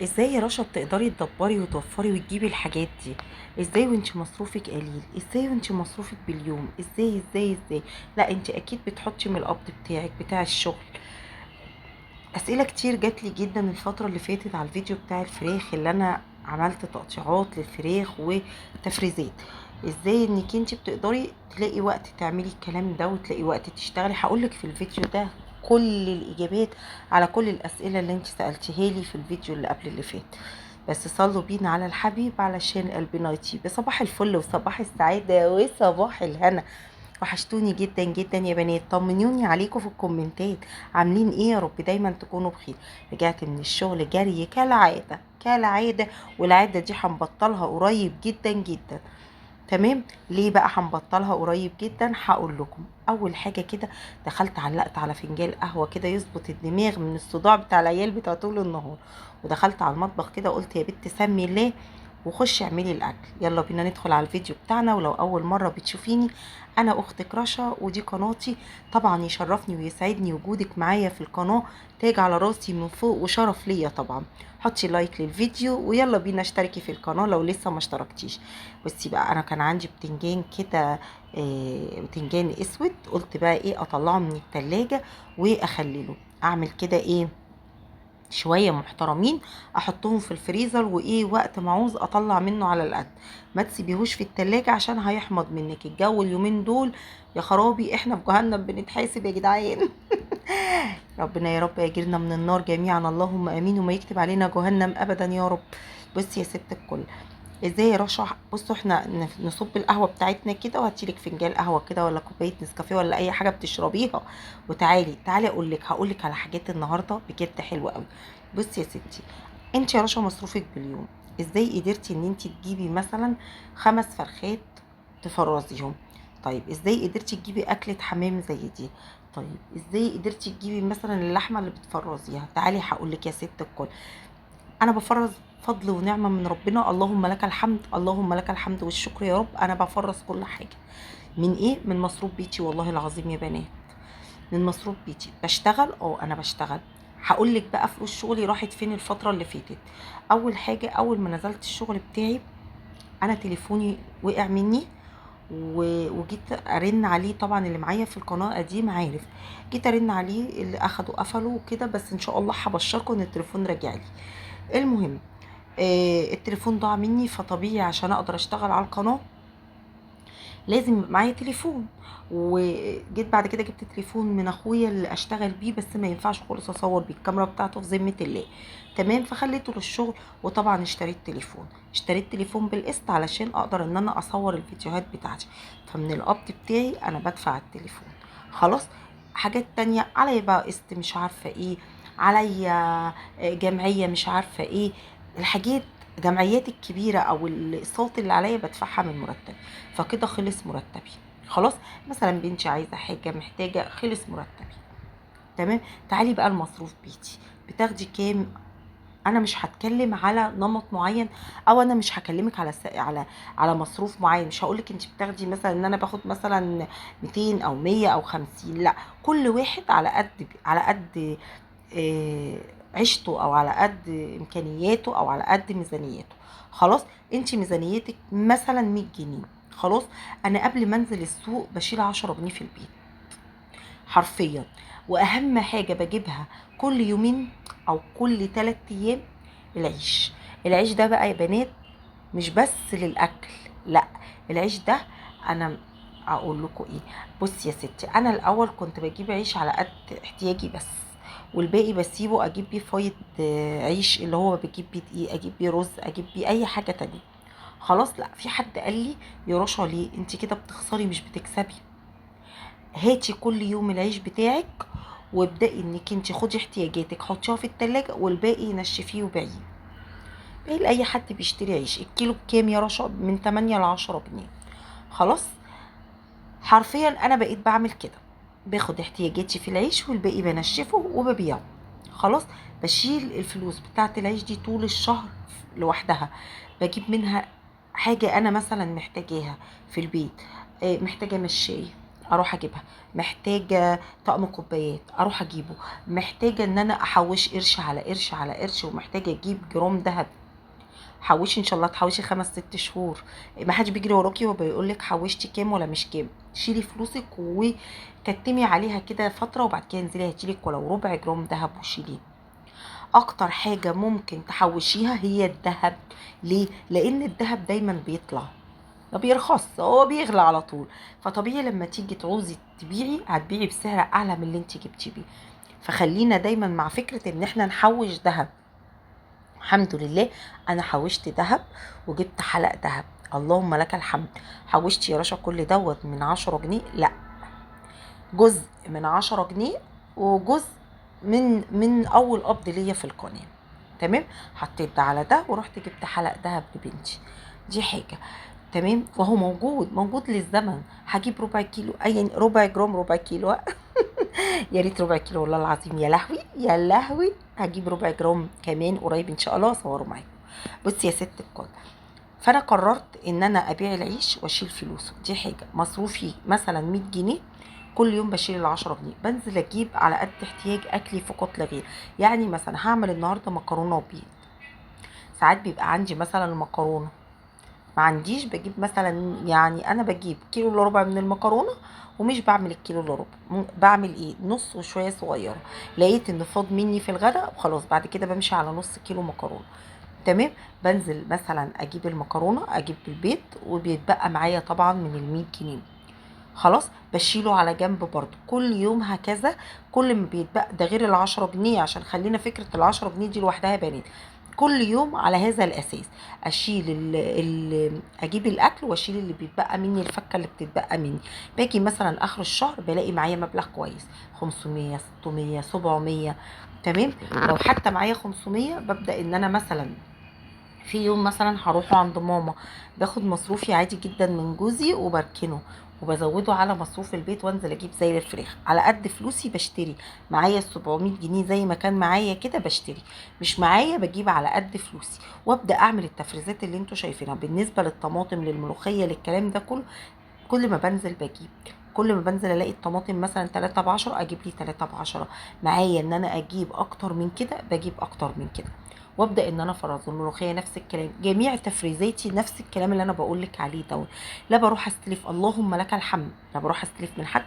ازاي يا رشا بتقدري تدبري وتوفري وتجيبي الحاجات دي؟ ازاي وانت مصروفك قليل؟ ازاي وانت مصروفك باليوم؟ ازاي ازاي ازاي؟ لا انت اكيد بتحطي من القبض بتاعك بتاع الشغل. اسئلة كتير جات لي جدا الفترة اللي فاتت على الفيديو بتاع الفراخ اللي انا عملت تقطيعات للفراخ وتفريزات. ازاي انك انت بتقدري تلاقي وقت تعملي الكلام ده وتلاقي وقت تشتغلي؟ هقولك في الفيديو ده كل الاجابات على كل الاسئلة اللي انت سالتيها لي في الفيديو اللي قبل اللي فات. بس صلوا بينا على الحبيب علشان قلبنا يطيب. صباح الفل وصباح السعادة وصباح الهنا. وحشتوني جدا جدا يا بنات، طمنوني عليكم في الكومنتات، عاملين ايه؟ يا رب دايما تكونوا بخير. رجعت من الشغل جري كالعادة كالعادة، والعادة دي هنبطلها قريب جدا جدا. تمام؟ ليه بقى هنبطلها قريب جدا؟ هقول لكم. اول حاجة كده دخلت علقت على فنجان قهوة كده يظبط الدماغ من الصداع بتاع العيال بتاع طول النهار، ودخلت على المطبخ كده قلت يا بنت سمي الله وخشي اعملي الاكل. يلا بينا ندخل على الفيديو بتاعنا. ولو اول مرة بتشوفيني، انا اختك رشا ودي قناتي. طبعا يشرفني ويسعدني وجودك معايا في القناة، تاج على راسي من فوق وشرف ليا. طبعا حطي like للفيديو ويلا بينا اشتركي في القناة لو لسه ما اشتركتيش. بصي بقى، انا كان عندي بتنجان كده، بتنجان اسود، قلت بقى ايه اطلعه من التلاجة واخلله، اعمل كده ايه شوية محترمين احطهم في الفريزر، وايه وقت ما عاوز اطلع منه على القد. ما تسيبيهوش في التلاجة عشان هيحمض منك. الجو اليومين دول يا خرابي، احنا في جهنم بنتحاسب يا جدعان. ربنا يا رب يجيرنا من النار جميعا، اللهم امين، وما يكتب علينا جهنم ابدا يا رب. بصي يا ست الكل، ازاي يا رشا؟ بصوا احنا نصب القهوة بتاعتنا كده، وهاتيلك فنجان قهوة كده ولا كوباية نسكافيه ولا اي حاجة بتشربيها، وتعالي تعالي اقول لك، هقول لك على حاجات النهارده بجد حلوة قوي. بصي يا ستي، انت يا رشا مصروفك باليوم، ازاي قدرتي ان انت تجيبي مثلا 5 فرخات تفرزيهم؟ طيب ازاي قدرتي تجيبي اكله حمام زي دي؟ طيب ازاي قدرتي تجيبي مثلا اللحمة اللي بتفرزيها؟ تعالي هقول لك يا ست الكل، انا بفرز فضل ونعمه من ربنا، اللهم لك الحمد، اللهم لك الحمد والشكر يا رب. انا بفرز كل حاجة من ايه؟ من مصروف بيتي، والله العظيم يا بنات من مصروف بيتي. بشتغل، انا بشتغل. هقول لك بقى فلوس شغلي راحت فين الفترة اللي فاتت. اول حاجة، اول ما نزلت الشغل بتاعي انا تليفوني وقع مني، وجيت ارن عليه، طبعا اللي معايا في القناة قديم عارف، جيت ارن عليه اللي اخده قفله وكده، بس ان شاء الله هبشركم ان التليفون راجع لي. المهم التليفون ضاع مني، فطبيعي عشان اقدر اشتغل على القناة لازم معايا تليفون. وجيت بعد كده جبت تليفون من اخويا اللي اشتغل بيه، بس ما ينفعش خالص اصور بيه، الكاميرا بتاعته في ذمه الله، تمام؟ فخليته للشغل. وطبعا اشتريت تليفون، اشتريت تليفون بالقسط علشان اقدر ان انا اصور الفيديوهات بتاعتي، فمن القبض بتاعي انا بدفع التليفون. خلاص، حاجات تانية عليا بقى قسط مش عارفه ايه، عليا جمعية مش عارفه ايه، الحاجات جمعيات الكبيرة او الاقساط اللي عليا بدفعها من مرتبي، فكده خلص مرتبي. خلاص، مثلا بنتي عايزه حاجة محتاجه، خلص مرتبي، تمام؟ تعالي بقى المصروف بيتي بتاخدي كام؟ انا مش هتكلم على نمط معين، او انا مش هكلمك على على على مصروف معين، مش هقولك انت بتاخدي مثلا ان انا باخد مثلا 200 او 100 او 50، لا، كل واحد على قد على قد عيشته، او على قد امكانياته، او على قد ميزانيته. خلاص، انت ميزانيتك مثلا 100 جنيه، خلاص، انا قبل ما انزل السوق بشيل 10 جنيه في البيت حرفيا. واهم حاجة بجيبها كل يومين او كل 3 ايام العيش. العيش ده بقى يا بنات مش بس للاكل، لا، العيش ده انا اقول لكم ايه. بصي يا ستي، انا الاول كنت بجيب عيش على قد احتياجي بس، والباقي بسيبه اجيب بيه فايض، عيش اللي هو بجيب بيه دقيق، اجيب بيه رز، اجيب بيه اي حاجة تانية. خلاص، لا، في حد قال لي يا رشا ليه انت كده بتخسري مش بتكسبي؟ هاتي كل يوم العيش بتاعك وابدأي انك انت خدي احتياجاتك حطيها في التلاجة، والباقي نشفيه وبيعيه. باقي لاي حد بيشتري عيش. الكيلو بكام يا رشا؟ من 8 ل 10 جنيه. خلاص، حرفيا انا بقيت بعمل كده، باخد احتياجاتي في العيش والباقي بنشفه وببيعه. خلاص، بشيل الفلوس بتاعت العيش دي طول الشهر لوحدها، بجيب منها حاجة أنا مثلا محتاجاها في البيت، محتاجة مشاية اروح اجيبها، محتاجه طقم كوبايات اروح اجيبه، محتاجه ان انا احوش قرش على قرش على قرش، ومحتاجة اجيب جرام ذهب. حوشي ان شاء الله تحوشي 5 6 شهور، ما حدش بيجري وراكي وبيقول لك حوشتي كام ولا مش كام. شيلي فلوسك وكتمي عليها كده فترة، وبعد كده انزلي هاتيلك ولو ربع جرام ذهب وشيليه. اكتر حاجة ممكن تحوشيها هي الذهب. ليه؟ لان الذهب دايما بيطلع، ما بيرخص، هو بيغلى على طول. فطبيعي لما تيجي تعوزي تبيعي هتبيعي بسعر اعلى من اللي انت جبتي بيه. فخلينا دايما مع فكرة ان احنا نحوش ذهب. الحمد لله انا حوشت ذهب وجبت حلق ذهب، اللهم لك الحمد. حوشت يا رشا كل دوت من 10 جنيه؟ لا، جزء من 10 جنيه وجزء من اول قبض ليا في القناة. تمام، حطيت ده على ده ورحت جبت حلق ذهب لبنتي، دي حاجة. تمام، وهو موجود للزمن. هجيب ربع كيلو، اي ربع جرام، ربع كيلو يا ريت ربع كيلو والله العظيم، يا لهوي يا لهوي. هجيب ربع جرام كمان قريب ان شاء الله، اصوره معاكم. بصي يا ست الكل، فانا قررت ان انا ابيع العيش واشيل فلوسه، دي حاجة. مصروفي مثلا 100 جنيه، كل يوم بشيل ال10 جنيه، بنزل اجيب على قد احتياج اكلي فقط لا غير. يعني مثلا هعمل النهارده مكرونه وبيض، ساعات بيبقى عندي مثلا المكرونه ما عنديش، بجيب مثلا، يعني انا بجيب كيلو الا ربع من المكرونه، ومش بعمل الكيلو الا ربع، بعمل ايه، نص وشوية صغيرة. لقيت ان فاض مني في الغداء، خلاص بعد كده بمشي على نص كيلو مكرونه. تمام، بنزل مثلا اجيب المكرونه، اجيب البيض، وبيتبقى معايا طبعا من ال100 جنيه، خلاص بشيله على جنب برضو كل يوم هكذا. كل ما بيتبقى ده غير ال10 جنيه، عشان خلينا فكرة ال10 جنيه دي لوحدها يا بنات. كل يوم على هذا الاساس اشيل اجيب الاكل واشيل اللي بيتبقى مني، الفكه اللي بتتبقى مني. باجي مثلا اخر الشهر بلاقي معايا مبلغ كويس، 500 600 700. تمام، لو حتى معايا 500 ببدا ان انا مثلا في يوم مثلا هروح عند ماما، باخد مصروفي عادي جدا من جوزي وبركنه وبزوده على مصروف البيت، وانزل اجيب زي الفراخ على قد فلوسي. بشتري معايا 700 جنيه زي ما كان معايا كده بشتري، مش معايا بجيب على قد فلوسي، وابدا اعمل التفريزات اللي انتوا شايفينها. بالنسبة للطماطم، للملوخيه، للكلام ده كله، كل ما بنزل بجيب، كل ما بنزل الاقي الطماطم مثلا 3 ب10 اجيب لي 3 ب10. معايا ان انا اجيب اكتر من كده بجيب اكتر من كده، وابدا ان انا افرز. الملوخية نفس الكلام، جميع تفريزاتي نفس الكلام اللي انا بقول لك عليه دوت. لا بروح استلف، اللهم لك الحمد، لا بروح استلف من حد،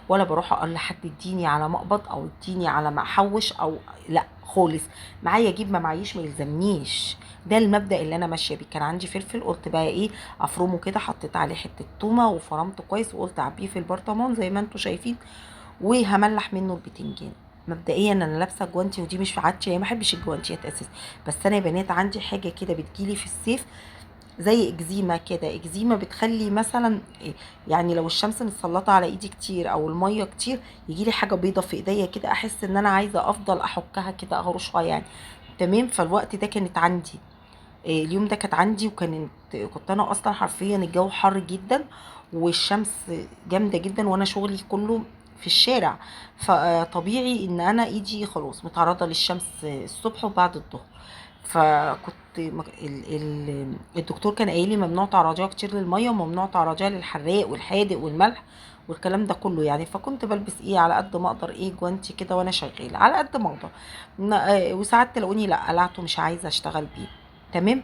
ولا بروح اقول لحد اديني على مقبض او اديني على ما احوش، او لا خالص. معايا اجيب، ما معيش ما يلزمنيش. ده المبدا اللي انا ماشية بيه. كان عندي فلفل، قلت بقى ايه، افرمه كده، حطيت عليه حتة تومة وفرمته كويس، وقلت اعبيه في البرطمان زي ما انتم شايفين، وهملح منه البتنجان. مبدئيا انا لابسه جوانتي، ودي مش في عادتي، يعني ما بحبش الجوانتيات اساسا، بس انا يا بنات عندي حاجة كده بتجيلي في الصيف زي اكزيما كده، اكزيما بتخلي مثلا يعني لو الشمس متسلطه على ايدي كتير او المية كتير يجيلي حاجة بيضة في ايديا كده، احس ان انا عايزه افضل احكها كده، اهرشها يعني. تمام، فالوقت ده كانت عندي، اليوم ده كانت عندي، كنت انا اصلا حرفيا الجو حر جدا والشمس جامدة جدا، وانا شغلي كله في الشارع، فطبيعي ان انا ايدي خلاص متعرضه للشمس الصبح وبعد الظهر. فكنت الدكتور كان قايل لي ممنوع تعرضيها كتير للمية، وممنوع تعرضيها للحراق والحادق والملح والكلام ده كله يعني. فكنت بلبس ايه على قد ما اقدر، ايه جوانتي كده وانا شغالة على قد ما اقدر، وساعات تلاقوني لا قلعته مش عايزه اشتغل بيه. تمام،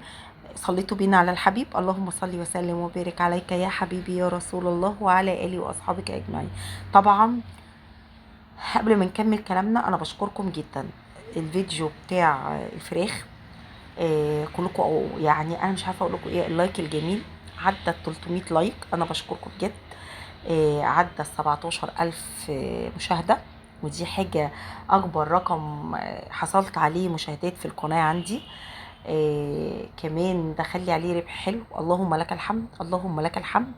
صليتوا بينا على الحبيب، اللهم صل وسلم وبارك عليك يا حبيبي يا رسول الله وعلى اله واصحابك اجمعين. طبعا قبل ما نكمل كلامنا انا بشكركم جدا. الفيديو بتاع الفراخ، كلكم، أو يعني انا مش عارفه اقول لكم ايه، ال like الجميل عدى 300 like، انا بشكركم بجد. عدى 17000 مشاهده، ودي حاجة اكبر رقم حصلت عليه مشاهدات في القناة عندي. كمان دخل لي عليه ربح حلو، اللهم لك الحمد اللهم لك الحمد.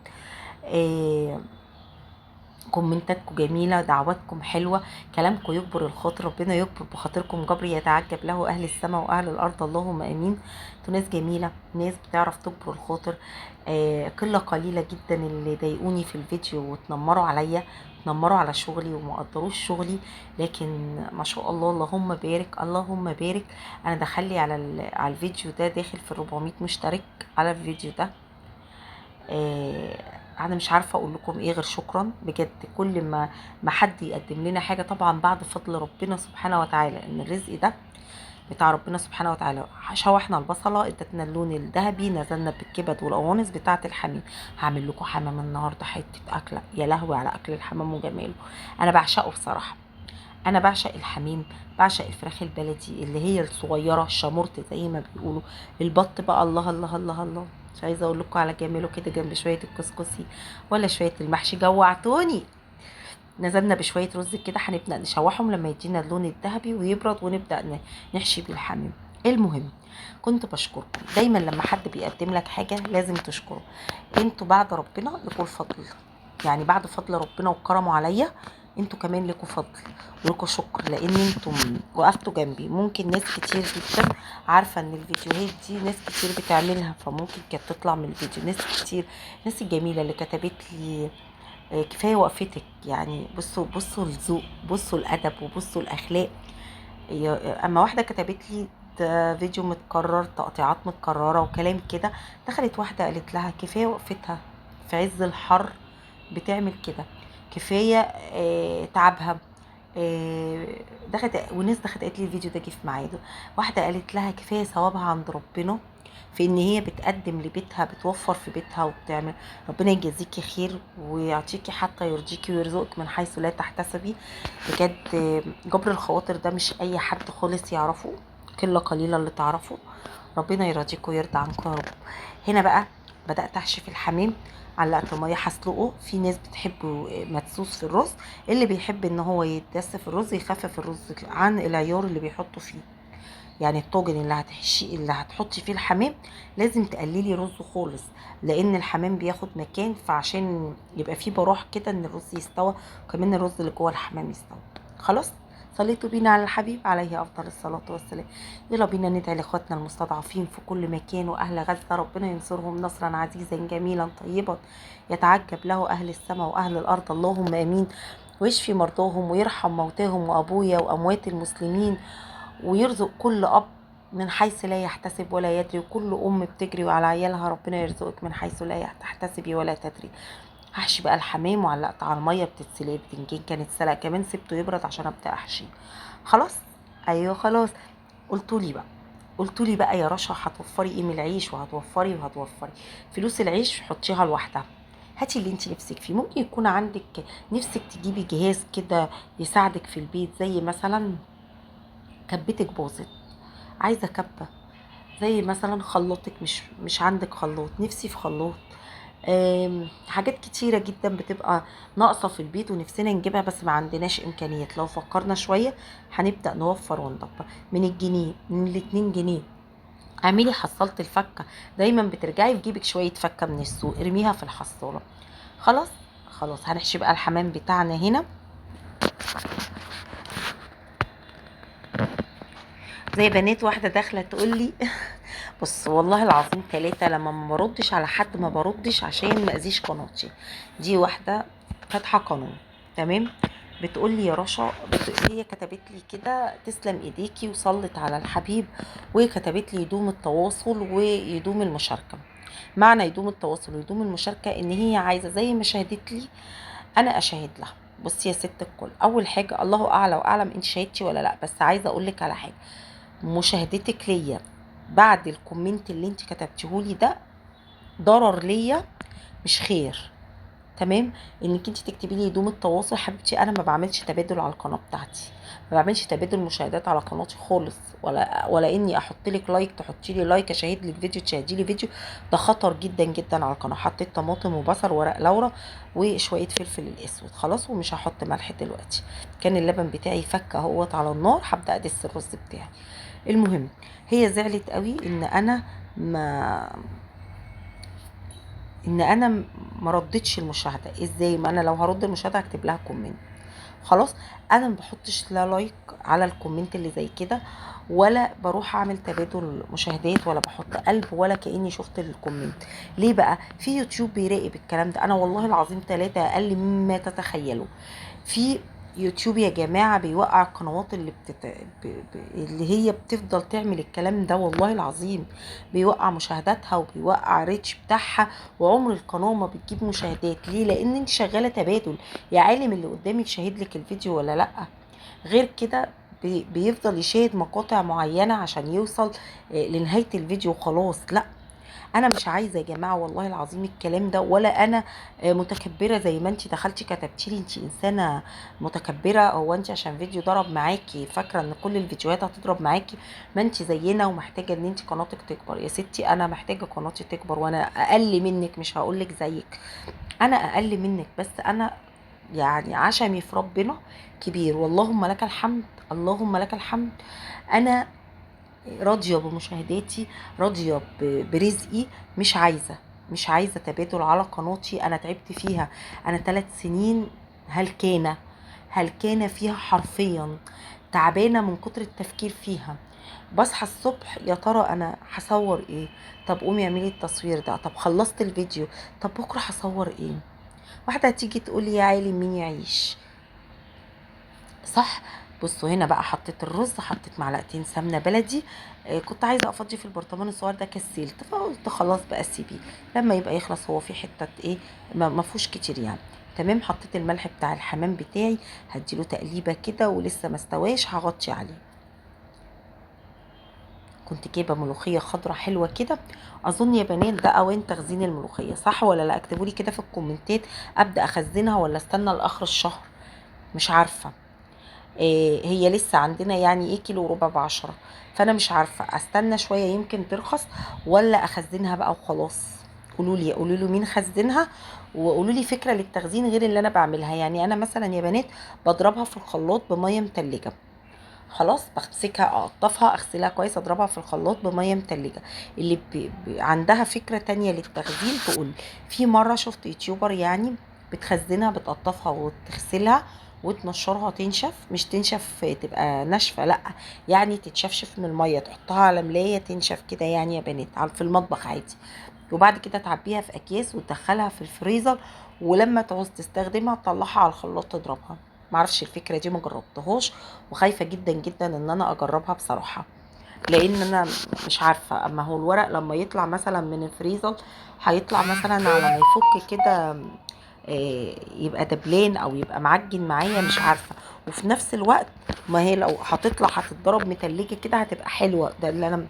كومنتاتكم جميلة، دعواتكم حلوة، كلامكم يجبر الخاطر، ربنا يجبر بخاطركم جبر يتعجب له اهل السماء واهل الارض، اللهم امين. انتوا ناس جميلة، ناس بتعرف تجبر الخاطر. قلة قليله جدا اللي ضايقوني في الفيديو وتنمروا عليا، تنمروا على شغلي وما قدروش شغلي، لكن ما شاء الله اللهم بارك اللهم بارك. انا دخلي على الفيديو ده داخل في 400 مشترك على الفيديو ده. انا مش عارفه اقول لكم ايه غير شكرا بجد. كل ما حد يقدم لنا حاجة، طبعا بعد فضل ربنا سبحانه وتعالى، ان الرزق ده بتاع ربنا سبحانه وتعالى. شوحنا البصله، ادتنا اللون الذهبي، نزلنا بالكبد والقوانص بتاعه الحمام. هعمل لكم حمام النهارده، حتة اكله، يا لهوي على اكل الحمام وجماله، انا بعشقه بصراحة. انا بعشق الحمام، بعشق الفراخ البلدي اللي هي الصغيرة الشامورت زي ما بيقولوا. البط بقى الله الله الله الله، مش عايزه اقول لكم على جماله كده جنب شوية الكسكسي ولا شوية المحشي، جوعتوني. نزلنا بشوية رز كده، هنبدا نشوحهم لما يدينا اللون الذهبي ويبرد، ونبدا نحشي بالحمام. المهم كنت بشكركم دايما، لما حد بيقدم لك حاجة لازم تشكره. انتوا بعد ربنا لكم الفضل، يعني بعد فضل ربنا وكرمه عليا انتوا كمان لكم فضل ولكم شكر، لان انتم وقفتوا جنبي. ممكن ناس كتير جدا عارفه ان الفيديوهات دي ناس كتير بتعملها، فممكن كانت تطلع من الفيديو. ناس كتير، الناس الجميلة اللي كتبت لي كفاية وقفتك، يعني بصوا الذوق، بصوا الادب، وبصوا الاخلاق. اما واحدة كتبت لي ده فيديو متكرر، تقطيعات متكررة وكلام كده، دخلت واحدة قالت لها كفاية وقفتها في عز الحر بتعمل كده، كفاية تعبها. دخلت وناس دخلت قالت لي الفيديو ده جه في ميعاده. واحدة قالت لها كفاية ثوابها عند ربنا في ان هي بتقدم لبيتها، بتوفر في بيتها وبتعمل. ربنا يجازيكي خير ويعطيكي حتى يرضيكي ويرزقك من حيث لا تحتسبي. بجد جبر الخواطر ده مش اي حد خالص يعرفه، قلة قليله اللي تعرفه. ربنا يرضيكوا ويرضى عنكم يا رب. هنا بقى بدات احشي في الحمام، علقت المية هسلقه. في ناس بتحبه مدسوس في الرز، اللي بيحب ان هو يتدس في الرز يخفف الرز عن العيار اللي بيحطه فيه. يعني الطاجن اللي هتحشي اللي هتحطي فيه الحمام لازم تقللي رزه خالص، لان الحمام بياخد مكان، فعشان يبقى فيه براح كده ان الرز يستوى، وكمان الرز اللي جوه الحمام يستوى. خلاص صليتوا بينا على الحبيب عليه افضل الصلاة والسلام. يلا بينا ندعي لاخواتنا المستضعفين في كل مكان واهل غزة، ربنا ينصرهم نصرا عزيزا جميلا طيبا يتعجب له اهل السماء واهل الارض، اللهم امين. ويشفي مرضاهم ويرحم موتاهم وابويا واموات المسلمين، ويرزق كل اب من حيث لا يحتسب ولا يدري، وكل ام بتجري على عيالها ربنا يرزقك من حيث لا تحتسبي ولا تدري. هحشي بقى الحمام، وعلقت على المية بتتسلق، البتنجان كانت سلق كمان، سبته يبرد عشان ابدا احشيه. خلاص ايوه خلاص. قلتولي بقى يا رشا هتوفري ايه من العيش، وهتوفري وهتوفري فلوس العيش حطيها لوحدها، هاتي اللي انت نفسك فيه. ممكن يكون عندك نفسك تجيبي جهاز كده يساعدك في البيت، زي مثلا كبتك باظت عايزه كبه، زي مثلا خلاطك مش عندك خلاط، نفسي في خلاط. حاجات كتيرة جدا بتبقى ناقصة في البيت ونفسنا نجيبها بس ما عندناش إمكانيات. لو فكرنا شوية هنبدأ نوفر وندبر. من الجنيه، من 2 جنيه اعملي حصالة الفكة، دايما بترجعي في جيبك شوية فكة من السوق ارميها في الحصالة. خلاص خلاص هنحشي بقى الحمام بتاعنا هنا. زي بنات واحدة داخلة تقول لي بص والله العظيم 3 لما ما بردش على حد ما بردش عشان ما اذيش قناتي. دي واحدة فاتحة قناة تمام، بتقول لي يا رشا، هي كتبت لي كده تسلم ايديكي وصلت على الحبيب، وكتبت لي يدوم التواصل ويدوم المشاركة. معنى يدوم التواصل ويدوم المشاركة ان هي عايزه زي ما شهدت لي انا اشهد لها. بصي يا ست الكل، اول حاجة الله اعلى واعلم انت شهدتي ولا لا، بس عايزه اقول لك على حاجة. مشاهدتك ليا بعد ال comment اللي انت كتبتيهولي ده ضرر ليا مش خير، تمام؟ انك انت تكتبي لي يدوم التواصل، حبيبتي انا ما بعملش تبادل على القناة بتاعتي، ما بعملش تبادل مشاهدات على قناتي خالص، ولا اني احط لك like تحطي لي like، اشاهد لك فيديو تشاهدي لي فيديو، ده خطر جدا جدا على القناة. حطيت طماطم وبصل ورق لورا وشوية فلفل الاسود خلاص، ومش هحط ملح دلوقتي. كان اللبن بتاعي فك اهوت على النار، هبدا ادس الرز بتاعي. المهم هي زعلت قوي ان انا ما ردتش المشاهدة. ازاي؟ ما انا لو هرد المشاهدة هكتب لها comment. خلاص انا ما بحطش لا like على ال comment اللي زي كده، ولا بروح اعمل تبادل مشاهدات، ولا بحط قلب، ولا كاني شفت ال comment. ليه بقى؟ في يوتيوب بيراقب الكلام ده. انا والله العظيم 3 اقل مما تتخيلوا. في يوتيوب يا جماعة بيوقع القنوات اللي اللي هي بتفضل تعمل الكلام ده، والله العظيم بيوقع مشاهداتها وبيوقع reach بتاعها، وعمر القناة ما بتجيب مشاهدات. ليه؟ لان انت شغالة تبادل، يا عالم اللي قدامك شاهد لك الفيديو ولا لا. غير كده بيفضل يشاهد مقاطع معينة عشان يوصل لنهاية الفيديو وخلاص. لا انا مش عايزه يا جماعة والله العظيم الكلام ده، ولا انا متكبره زي ما انت دخلتي كتبتي لي انت انسانه متكبره، او انت عشان فيديو ضرب معاكي فاكره ان كل الفيديوهات هتضرب معاكي. ما انت زينا ومحتاجة ان انت قناتك تكبر. يا ستي انا محتاجه قناتي تكبر، وانا اقل منك، مش هقولك زيك، انا اقل منك، بس انا يعني عشمي في ربنا كبير، واللهم لك الحمد، اللهم لك الحمد. انا راضية بمشاهداتي، راضية برزقي، مش عايزه تبادل على قناتي. انا تعبت فيها، انا 3 سنين هلكانه فيها حرفيا، تعبانة من كتر التفكير فيها. بصحى الصبح يا ترى انا هصور ايه؟ طب قومي اعملي التصوير ده، طب خلصت الفيديو، طب بكره هصور ايه؟ واحدة هتيجي تقولي يا عالم مين يعيش، صح؟ بصوا هنا بقى حطيت الرز، حطيت معلقتين سمنه بلدي، كنت عايزه افضي في البرطمان الصغير ده، كسلت فقلت خلاص بقى سيبيه لما يبقى يخلص، هو في حتة ايه ما فيهوش كتير يعني. تمام. حطيت الملح بتاع الحمام بتاعي، هديله تقليبه كده ولسه ما استواش هغطي عليه. كنت جايبه ملوخية خضراء حلوة كده، اظن يا بنات ده اوان تخزين الملوخية، صح ولا لا؟ اكتبوا لي كده في الكومنتات، ابدا اخزنها ولا استنى لاخر الشهر؟ مش عارفه. هي لسه عندنا يعني ايه كيلو وربع ب10، فانا مش عارفه استنى شوية يمكن ترخص ولا اخزنها بقى وخلاص. قولوا لي مين خزنها، وقولوا لي فكرة للتخزين غير اللي انا بعملها. يعني انا مثلا يا بنات بضربها في الخلاط بميه متلجه، خلاص بمسكها اقطفها اغسلها كويس اضربها في الخلاط بميه متلجه. اللي عندها فكرة تانية للتخزين تقول. في مرة شفت يوتيوبر يعني بتخزنها، بتقطفها وتغسلها وتنشرها تنشف، مش تنشف تبقى ناشفة، لا يعني تتشفشف من المية، تحطها على ملايه تنشف كده يعني يا بنات في المطبخ عادي، وبعد كده تعبيها في اكياس وتدخلها في الفريزر، ولما تعوز تستخدمها تطلعها على الخلاط تضربها. معرفش الفكرة دي، ما جربتهاش، وخايفة جدا جدا ان انا اجربها بصراحة، لان انا مش عارفه. اما هو الورق لما يطلع مثلا من الفريزر هيطلع مثلا على ما يفك كده يبقى دبلان او يبقى معجن معايا، مش عارفه. وفي نفس الوقت ما هي لو هتطلع هتتضرب متلجه كده هتبقى حلوة. ده اللي انا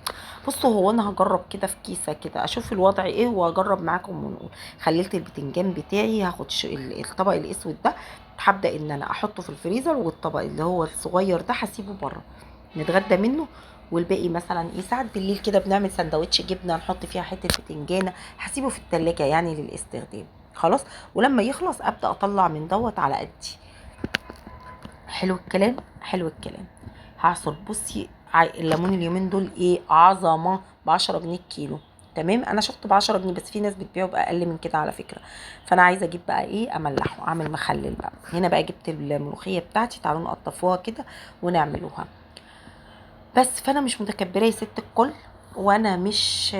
بصوا، هو انا هجرب كده في كيسه كده اشوف الوضع ايه واجرب معاكم ونقول. خليت البتنجان بتاعي، هاخد الطبق الاسود ده هبدا ان انا احطه في الفريزر، والطبق اللي هو الصغير ده هسيبه بره نتغدى منه، والباقي مثلا ايه ساعات بالليل كده بنعمل سندوتش جبنه نحط فيها حتة بتنجانه، هسيبه في التلاجة يعني للاستخدام خلاص. ولما يخلص ابدا اطلع من دوت على قدي. حلو الكلام، حلو الكلام. هعصر بصي الليمون اليومين دول ايه عظمه، ب10 جنيه الكيلو. تمام، انا شفته ب10 جنيه، بس في ناس بتبيعه باقل من كده على فكرة. فانا عايزه اجيب بقى ايه املحه، اعمل مخلل بقى. هنا بقى جبت الملوخية بتاعتي، تعالوا نقطفوها كده ونعملوها. بس فانا مش متكبره يا ست الكل، وانا مش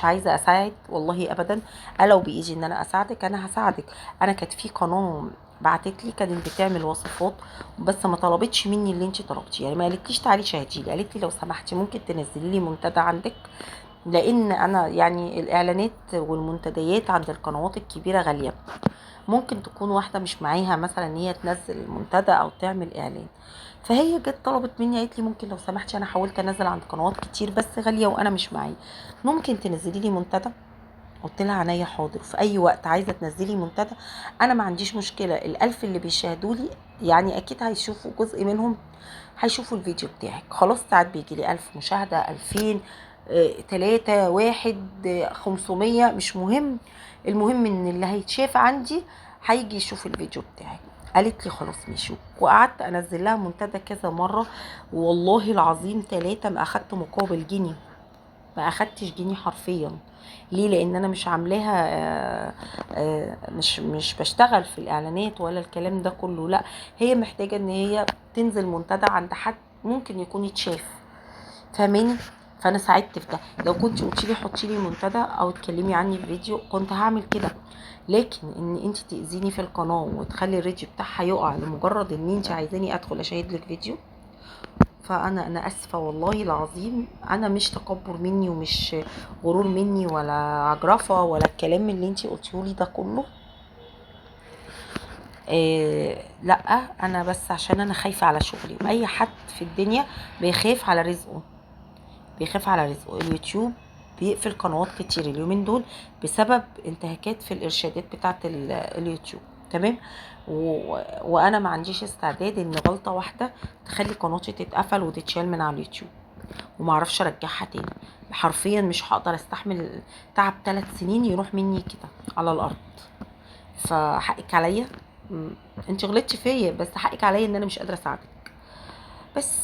عايزه اساعد والله ابدا. لو بايدي ان انا اساعدك انا هساعدك. انا كانت في قناة بعتت لي كانت بتعمل وصفات، بس ما طلبتش مني اللي انت طلبتيه، يعني ما قالتليش تعالي شاهدي لي، قالت لي لو سمحتي ممكن تنزلي لي منتدى عندك، لان انا يعني الاعلانات والمنتديات عند القنوات الكبيرة غالية، ممكن تكون واحدة مش معاها مثلا ان هي تنزل منتدى او تعمل اعلان. فهي جت طلبت مني قالت لي ممكن لو سمحتي، انا حاولت انزل عند قنوات كتير بس غالية وانا مش معايا، ممكن تنزلي لي منتدى؟ قلت لها عينيا حاضر، في اي وقت عايزه تنزلي منتدى انا ما عنديش مشكلة. ال1000 اللي بيشاهدوا لي يعني اكيد هيشوفوا جزء منهم، هيشوفوا الفيديو بتاعك خلاص. ساعات بيجي لي 1000 مشاهده، 2000، 3، 1، 500، مش مهم، المهم ان اللي هيتشاف عندي هيجي يشوف الفيديو بتاعك. قالت لي خلاص ماشي، وقعدت انزل لها منتدى كذا مرة، والله العظيم 3 ما اخدت مقابل جنيه، ما اخدتش جنيه حرفيا. ليه؟ لان انا مش عاملاها، مش بشتغل في الاعلانات ولا الكلام ده كله، لا هي محتاجه ان هي تنزل منتدى عند حد ممكن يكون يتشاف، فاهماني؟ فانا ساعدت في ده. لو كنت قلتي لي حطي لي منتدى او اتكلمي عني في فيديو كنت هعمل كده، لكن ان انت تاذيني في القناة وتخلي ال reach بتاعها يقع لمجرد ان انت عايزاني ادخل اشاهد لك فيديو، فانا اسفه والله العظيم. انا مش تكبر مني ومش غرور مني ولا عجرفه ولا الكلام اللي انت قلتيه لي ده كله، لا، انا بس عشان انا خايفة على شغلي. واي حد في الدنيا بيخاف على رزقه، بيخاف على رزقه. اليوتيوب بيقفل قنوات كتير اليومين دول بسبب انتهاكات في الارشادات بتاعه اليوتيوب، تمام؟ وانا ما عنديش استعداد ان غلطه واحدة تخلي قناتي تتقفل وتتشال من على اليوتيوب وما اعرفش ارجعها تاني. حرفيا مش هقدر استحمل تعب 3 سنين يروح مني كده على الارض. فحقك عليا، انت غلطتي فيا، بس حقك عليا ان انا مش قادرة اساعدك. بس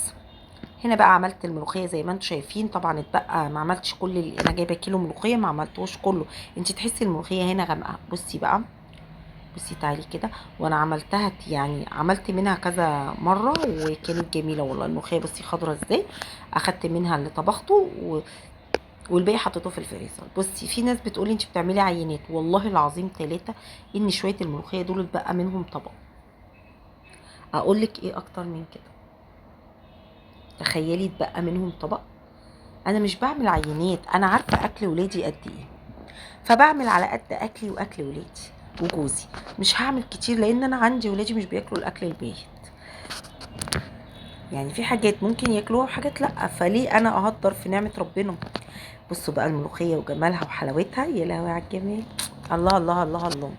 هنا بقى عملت الملوخية زي ما انتم شايفين. طبعا اتبقى، ما عملتش كل اللي انا جايبه كيلو ملوخية ما عملتوش كله. انت تحسي الملوخية هنا غامقه. بصي بقى، بصي تعالي كده، وانا عملتها يعني عملت منها كذا مرة وكانت جميلة والله الملوخية. بصي خضرة ازاي، اخدت منها اللي طبخته والباقي حطيته في الفريزر. بصي في ناس بتقولي انت بتعملي عينات، والله العظيم 3 ان شوية الملوخية دول اتبقى منهم طبق. اقول لك ايه اكتر من كده؟ تخيلي اتبقى منهم طبق. انا مش بعمل عينات، انا عارفه اكل ولادي قد ايه، فبعمل على قد اكلي واكل ولادي وجوزي. مش هعمل كتير لان انا عندي ولادي مش بياكلوا الاكل البايت، يعني في حاجات ممكن ياكلوها وحاجات لا، فليه انا اهدر في نعمه ربنا؟ بصوا بقى الملوخية وجمالها وحلاوتها، يا لهوي على الجمال، الله الله الله الله.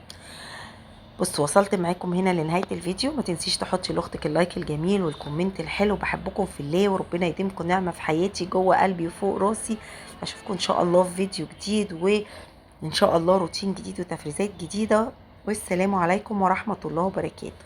بصوا وصلت معاكم هنا لنهاية الفيديو. ما تنسيش تحطي لاختك ال like الجميل وال comment الحلو. بحبكم في الله، وربنا يديمكم نعمه في حياتي جوه قلبي وفوق راسي. اشوفكم ان شاء الله في فيديو جديد، وان شاء الله روتين جديد وتفريزات جديدة. والسلام عليكم ورحمة الله وبركاته.